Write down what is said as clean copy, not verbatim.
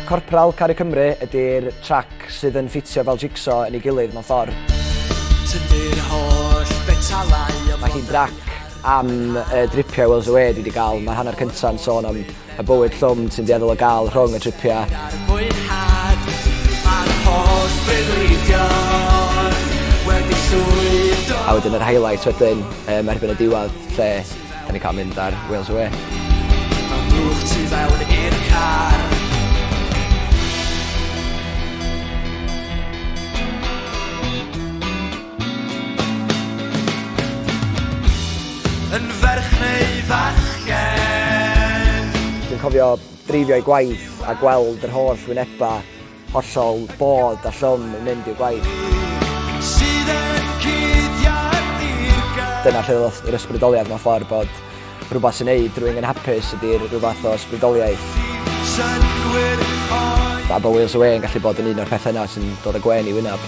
Corporal Caru Cymru ydy'r trac sydd yn ffitio fel jigsaw yn ei gilydd mewn ffordd. Tydi'r holl betalau o Mae hi'n drac am y dripiau Wales Away dwi 'di gael. Mae'r hanner cynta'n sôn am y bywyd llwm ti'n dueddol o gael rhwng y tripiau. Ar mwynhad Mae'r holl freuddwydion wedi llwyddo. A wedyn yr highlight wedyn yym erbyn y diwedd lle 'Dan ni'n cael mynd ar Wales Away. Mewn blwch tu fewn i'r car. Yn ferch neu fachgen. Dwi'n cofio dreifio i gwaith a gweld yr holl wynebau hollol bod a llwm yn mynd i'w gwaith. Sydd yn cuddiad i'r Dyna lle ddoth yr ysbrydoliaeth mewn ffordd bod rhywbeth sy'n neud rhywun yn hapus ydy'r rhyw fath o ysbrydoliaeth. Synnwyr oed. A bod Wales Away yn gallu bod yn un o'r pethau yna sy'n dod â gwên i wyneb.